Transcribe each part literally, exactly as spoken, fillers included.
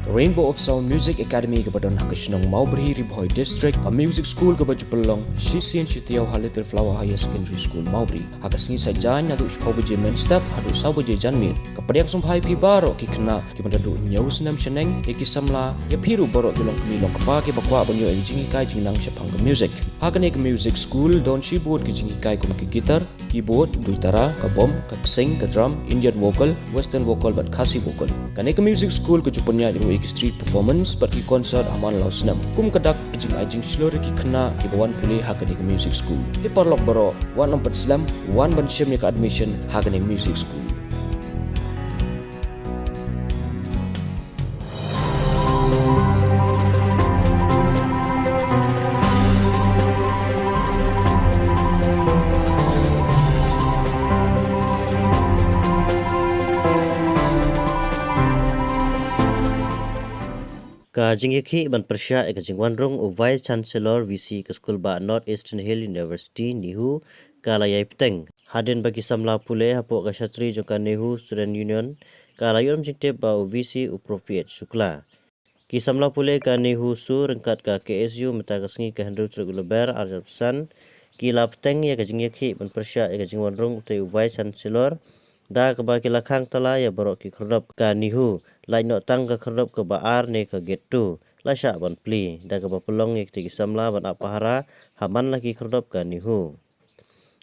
Rainbow of Sound Music Academy kaba don ha ka shnong Mawbri, Ri Bhoi District, ka music school kaba ju pynlong shisien shi taïew ha Little Flower Higher Secondary School, Mawbri. Ha ka sngi Saitjaiñ naduh shiphew baje mynstep haduh saw baje janmiet. Ka pdiang sngewbha ïa phi baroh ki khynnah kiba naduh hynñiew snem shaneng, ïa ki samla, ïa phi ruh baroh ki longkmie longkpa kiba kwah ban ïoh ïa ka jinghikai jingnang shaphang ka music. Ha kane ka music school don shibun ki jinghikai kum ka guitar, keyboard, duitara, ka bom, ka ksing, ka drum, Indian vocal, western vocal bad Khasi vocal. Kane ka music school ka ju pynïaid ruh ïa ki street performance bad ki concert ha man la u snem. Kum ka dak, ka jingai jingshlur ïa ki khynnah kiba wan pule ha kane ka music school. Te paralok baroh, wat nym pynslem, wan ban shim ïa ka admission ha kane ka music school. Ka jingïakhih ban pyrshah ïa ka jingwan rung u Vice Chancellor, V C, ka skul bah North Eastern Hill University, NEHU, ka la ïai bteng. Hadien ba ki samla pule hapoh ka shatri jong ka NEHU Student Union, ka la ïoh jingtip ba u V C u Propiet Shukla. Ki samla pule ka NEHU SU ryngkat ka K S U mynta ka sngi ka hynriew tarik u Lber arhajar arphew san, ki la bteng ïa ka jingïakhih ban pyrshah ïa ka jingwan rung utei u Vice Chancellor, da kaba ki la khang tala ïa baroh ki khyrdop ka NEHU, lait noh tang ka khyrdop kaba ar ne ka gate two, la shah ban plie, da kaba pynlong ïa kitei ki samla ban ap pahara ha man la ki khyrdop ka NEHU.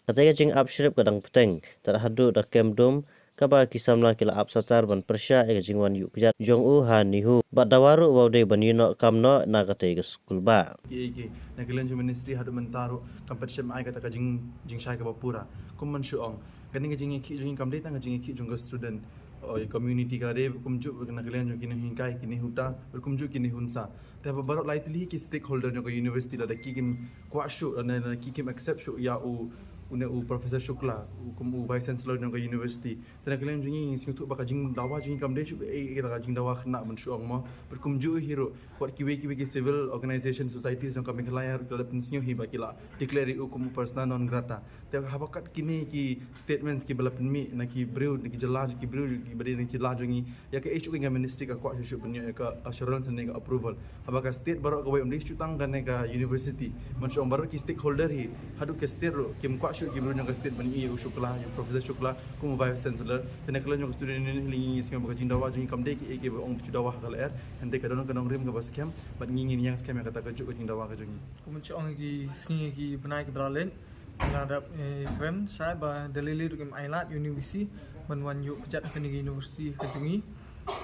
Katei ka jingap shrip ka dang bteng, tad haduh da kem dum, kaba ki samla ki la ap satar ban pyrshah ïa ka jingwan ïuh kjat jong u ha NEHU. Bad dawa ruh ba u dei ban ïeh noh kam noh na katei ka skul bah. Ki, ki, na ka liang jong ministry haduh mynta ruh kam pat shim ai kata ka jing, jingshai kaba pura. Kum ban shu ong, kane ka jingïakhih jong ngi kam dei tang ka jingïakhih jong ka student, o, community, ka la dei kumjuh na ka liang jong ki nonghikai, ki NEHUTA, bad kumjuh ki NEHUNSA. Te haba baroh lai tylli ki stakeholder jong ka university lada ki kim kwah shuh, lada ki kim accept shuh ïa u, une u Professor Shukla, u kum u Vice Chancellor jong ka university. Te na ka liang jong ngi ngi sngewthuh ba ka jingdawa jong ngi kam dei shuh, eh, eh, ka jingdawa khynnah ban shu ong mo. Bad kumjuh hi ruh, wat kiwei kiwei ki civil organization, societies jong ka Meghalaya ruh ki la pynsngew hi ba ki la declare ïa u kum u persona non grata. Te haba kat kine ki statements kiba la pynmih na ki briew, na ki jylla, ki briew kiba dei na ki jylla jong ngi, ïa kaei shuh ka ministry ka kwah shuh shuh ban ïoh ïa ka assurance ne ka approval. Haba ka state baroh kawei, ym dei shuh tang kane ka university, ban shu ong baroh ki stakeholder hi, haduh ka state ruh kim kwah shuh ki briew jong ka state ban ïoh ïa u Shukla, ïa u Professor Shukla kum u Vice Chancellor. Te na ka liang jong ka student union hi ngi sngewbha ba ka jingdawa jong ngi kam dei kiei kiba ong ba shu dawa ha ka lyer, hynrei ka don ka nongrim kaba skhem, bad ngi ngin ïeng skhem ïa kata kajuh ka jingdawa ka jong ngi. Kum ban shu ong, ha ki sngi, ha ki bnai kiba la leit, ngi la dap, eh, kren shai ba da lei lei ruh ngim ailad ïa une u V C ban wan ïuh kjat ha kane ka university ka jong ngi.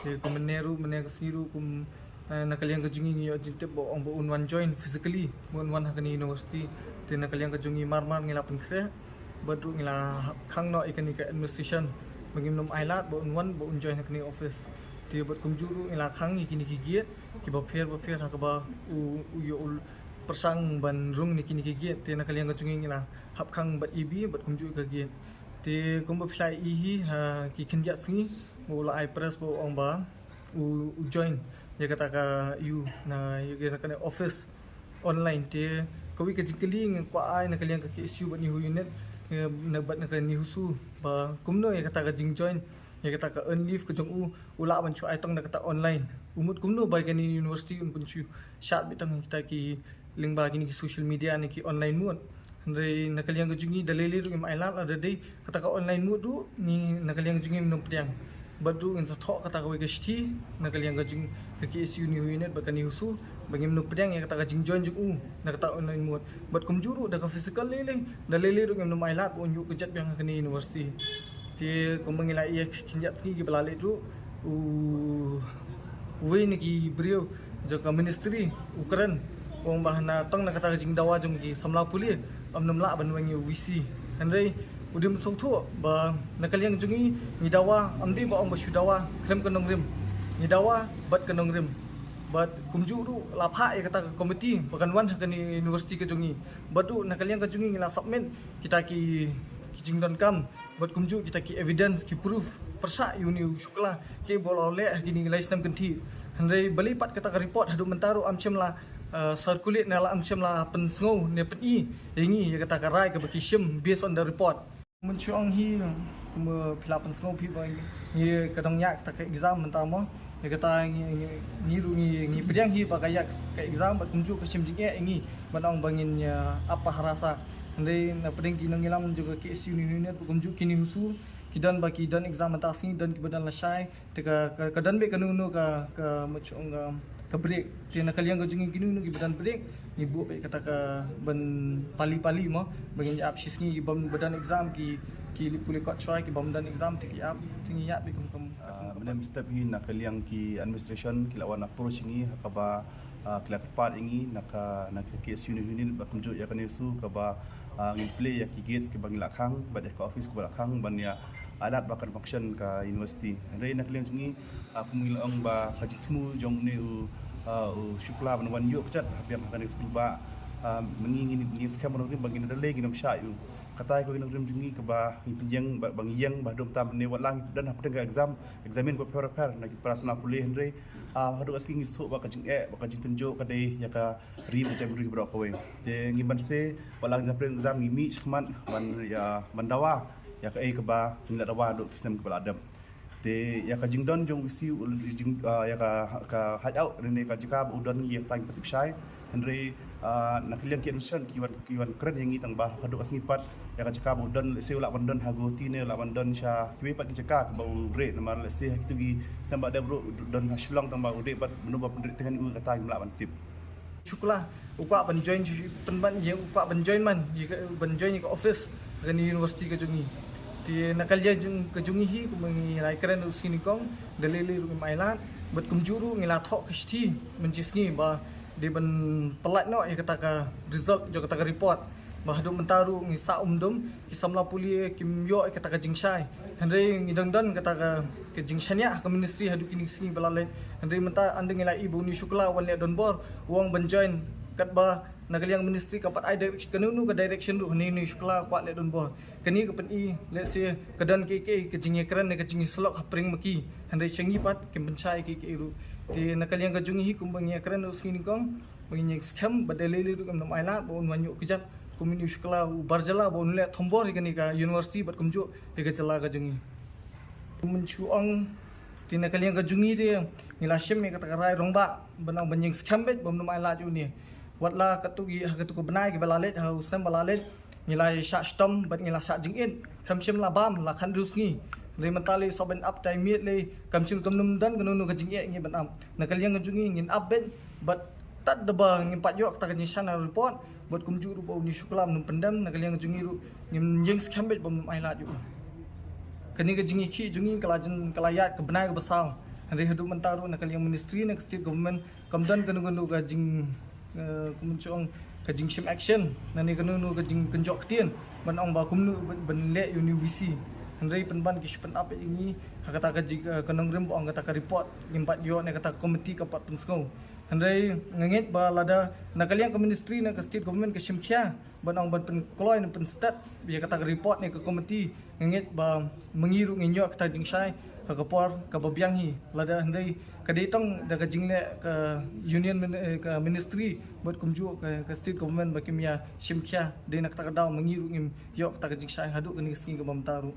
Te kum mynne ruh, mynne ka sngi ruh kum, eh, na ka liang ka jong ngi ngi ïoh jingtip ba ong ba un wan join physically, ba un wan ha kane ka university. Te na ka liang ka jong ngi mar mar ngi la pynkhreh, bad ruh ngi la khang noh ïa kane ka administration ba ngim nym ailad ba un wan, ba un join ha kane ka office. Te bad kumjuh ruh ngi la khang ïa kine ki gate kiba pher ba pher ha kaba u, u ïoh u pyrshang ban rung na kine ki gate. Te na ka liang ka jong ngi ngi la hap khang bad ïa bad kumjuh ka gate. Te kumba phi la ïohi ha ki khyndiat sngi, ba u la ai press ba u ong ba u, u join ïa kata ka, ïa u, na, ïa kata ka office online. Te kawei ka jingkylli ngi kwah ai na ka liang ka K S U bad NEHU unit, eh, na bad na ka NEHUSU, ba kumno ïa kata ka jingjoin, ïa kata ka earn leave ka jong u, u lah ban shu ai tang na kata online. U mut kumno ba kane university un pyn shu shad beit tang kita ki lyngba kine ki social media ne ki online mode. Hynrei na ka liang ka jong ngi da lei lei ruh ngim ailad, lada dei kata ka online mode ruh, ngi na ka liang ka jong ngi ngim nym pdiang. Bad ruh ngin sa thoh kata kawei ka shithi na ka liang ka jong ka K S U NEHU unit bad ka NEHUSU, ba ngim nym pdiang ïa kata ka jingjoin jong u na kata online mode. Bad kumjuh ruh da ka physical lei lei, da lei lei ruh ngim nym ailad ba un ïuh kjat biang ha kane university. Te kumba ngi la ïohi ha ki khyndiat sngi kiba la leit ruh, u, uwei na ki briew jong ka ministry u kren, u ong ba hana tang na kata ka jingdawa jong ki samla pule, ym nym lah ban weng ïa u V C. Hynrei u dim sngewthuh ba na ka liang jong ngi, ngi dawa, ym dei ba ong ba shu dawa khlem ka nongrim. Ngi dawa bad ka nongrim. Bad kumjuh ruh la phah ïa kata ka committee ba kan wan ha kane university ka jong ngi. Bad ruh na ka liang ka jong ngi ngi la submit kita ki, ki jingdonkam bad kumjuh kita ki evidence, ki proof pyrshah ïa une u Shukla, kiba u la leh ha kine ki lai snem kynthih. Hynrei balei pat kata ka report haduh mynta ruh ym shym la, eh, circulate ne la ym shym la pynsngew ne pyni ïa ngi ïa kata ka rai kaba ki shim based on the report. Mynshuwa hi, Kumba phi la pynsngew phi ba ngi ka dang ïa kata ka exam mynta mo. Ïa kata ngi ngi ngi ruh ngi ngi pdiang hi ba ka ïa ka exam bad kumjuh ka shim jingeh ïa ngi ban ong ba ngin ïa ap pahara sa. Hynrei na pdeng ki nongïalam jong ka K S U United bad kumjuh kine husu ki don ba ki don exam mynta sngi, don kiba don lashai. Te ka ka don beit kano kano ka ka machung ka ka break. Te na ka liang ka jong ngi kino kino kiba don break ngi buh beit kata ka ban pali pali mo ba ngin ïa ap shi sngi. Ki bym ba don exam ki ki lip pule kot shwa, ki bym don exam te ki ap te ngi ïa beit kum kum. Mynne mynstep hi na ka liang ki administration ki la wan approach ngi ha kaba ki la kyrpad ïa ngi na ka na ka K S U United bad kumjuh ïa kane su kaba ngin plie ïa ki gates kiba ngi la khang bad ïa ka office kiba la khang ban ïa alat ba kan function ka university. Hynrei na ka liang jong ngi kum ngi la ong ba ka jingthmu jong une u u Shukla ban wan ïoh kjat ha biang ha kane ka skul ba ma ngi ngi ngi skhem ba ngi ba ngi na dei ngi nam sha ïa u. Kata ko ngi nongrim jong ngi kaba ngi pynïeng ba ngi ïeng ba dum tam ne wat lang don ha pdeng ka exam examin ko pher pher na ki para samla pule. Hynrei haduh ka sngi ngi sngewthuh ba ka jingeh ba ka jingtynjuh ka dei ïa ka ri ba jem ri baroh kawei. Te ngi ban se wat lang na pdeng exam ngi mih shakhmat ban ïa ban dawa ïa kaei kaba ngi la dawa haduh ki snem kiba la dep. Te ïa ka jingdon jong u VC ïa ka ka hideout ne ka jaka ba u don ngi ïa tang patip shai. Hynrei na ka liang ki administration ki wan ki wan kren ïa ngi tang ba haduh ka sngi pat ïa ka jaka ba u don lehse u lah ban don ha Guwahati ne u lah ban don sha kiwei pat ki jaka kaba u rieh namar lehse ha kitu ki snem ba dep ruh u don ha Shillong tang ba u rieh pat mano ba pynrieh tyngen u kata ngim lah ban tip. Shukla u kwah ban join pynban ïa u kwah ban join man ban join ïa ka office kane university ka jong ngi. Te na ka liang ka jong ngi hi kumba ngi la kren u sngi nyngkong da lei lei ruh ngim ailad bad kumjuh ruh ngi la thoh ka shithi mynta sngi ba dei ban pyllait noh ïa kata ka result jong kata ka report. Ba haduh mynta ruh ngi sah um dum ki samla pule kim ïoh ïa kata ka jingshai. Hynrei ngi dang don kata ka ka jingshaniah ha ka ministry haduh kine ki sngi ba la leit. Hynrei mynta ynda ngi la i ba une u Shukla wan leh donbor u ong ban join katba na ka liang ministry ka pat ai direction kano kano ka direction ruh une une u Shukla kwah leh donbor. Kane ka pyni lehse ka don kiei kiei ka jingïakren ne ka jingïasyllok ha pdeng ma ki. Hynrei sha ngi pat kim pynshai kiei kiei ruh. Te na ka liang ka jong ngi hi kumba ngi ïakren u sngi nyngkong ba ngin ïeng skhem ba da lei lei ruh ngim nym ailad ba un wan ïoh kjat kum une u Shukla u bar jylla ba un leh thombor ïa kane ka university bad kumjuh ïa ka jylla ka jong ngi. Mynta shu ong te na ka liang ka jong ngi te ngi la shim ïa kata ka rai rangbah ban ong ban ïeng skhem beit ba ym nym ailad ïa une. Wat la katto ki ha katto ka bnai kiba la leit ha u snem ba la leit ngi la shah shitom bad ngi la shah jingit. Kam shym la bam la khathynriew sngi. Hynrei mynta lei sop ban ap tai miet lei kam shym kam nym don kano kano ka jingeh ngi ban ap. Na ka liang ka jong ngi ngin ap beit bad tad da ba ngim pat ïoh kata ka jingshaniah report bad kumjuh ruh ba une u Shukla um nym pyndem na ka liang ka jong ngi ruh ngim ïeng skhem beit ba ym nym ailad ïa u. Kane ka jingïakhih jong ngi ka la jin ka la ïaid ka bnai kaba saw. Hynrei haduh mynta ruh na ka liang ministry na ka state government kam don kano kano ka jing eh, ka mynta shu ong ka jingshim action na ne kano kano ka jingkynjoh ktien ban ong ba kumno ban leh ïa une u VC. Hynrei pynban ki shu pyn-ap ïa ngi ha kata ka jing eh, ka nongrim ba ong kata ka report ngim pat ïoh ne kata ka committee ka pat pynsngew. Hynrei nga ngeit ba lada na ka liang ka ministry na ka state government ka shim khia ban ong ban pynkloi ne pynstet ïa kata ka report ne ka committee. Nga ngeit ba ma ngi ruh ngin ïoh kata jingshai ha ka por kaba biang hi. Lada hynrei ka dei tang da ka jingleh ka union min- eh, ka ministry bad kumjuh ka, ka state government ba kim ïa shim khia. Dei na kata ka daw ma ngi ruh ngim ïoh kata ka jingshai haduh kane ka sngi kaba mynta ruh.